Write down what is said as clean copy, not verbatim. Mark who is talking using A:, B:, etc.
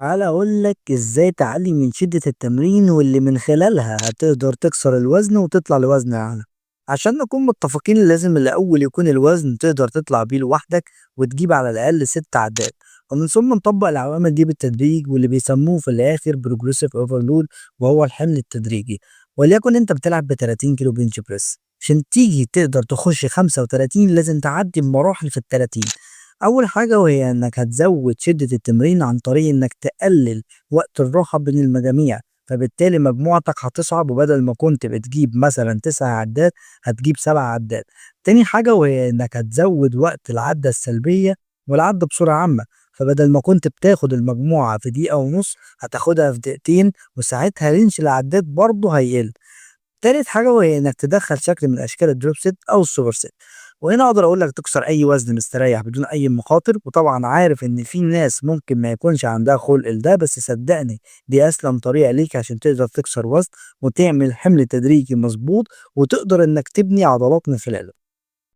A: تعالَ أقول لك إزاي تعلّي من شدة التمرين واللي من خلالها هتقدر تكسر الوزن وتطلع لوزن أعلى. عشان نكون متفقين لازم الأول يكون الوزن تقدر تطلع بيه لوحدك وتجيب على الأقل 6 عدّات، ومن ثم نطبّق العوامل دي بالتدريج واللي بيسموه في الآخر progressive overload وهو الحمل التدريجي. وليكن أنت بتلعب ب30 كيلو bench press، عشان تيجي تقدر تخش 35 لازم تعدّي بمراحل في ال30. أول حاجة وهي إنك هتزود شدة التمرين عن طريق إنك تقلل وقت الراحة بين المجاميع، فبالتالي مجموعتك هتصعب، وبدل ما كنت بتجيب مثلا 9 عدات هتجيب 7 عدات. تاني حاجة وهي إنك هتزود وقت العدة السلبية والعدة بسرعة عامة، فبدل ما كنت بتاخد المجموعة في دقيقة ونص هتاخدها في دقيقتين، وساعتها range العدات برضه هيقل. تالت حاجة وهي إنك تدخل شكل من أشكال ال drop set أو ال super set، وهنا أقدر أقول لك تكسر أي وزن مستريح بدون أي مخاطر. وطبعا عارف إن في ناس ممكن ما يكونش عندها خلق لده، بس صدقني دي أسلم طريقة ليك عشان تقدر تكسر وزن وتعمل حمل تدريجي مظبوط وتقدر إنك تبني عضلات من خلاله.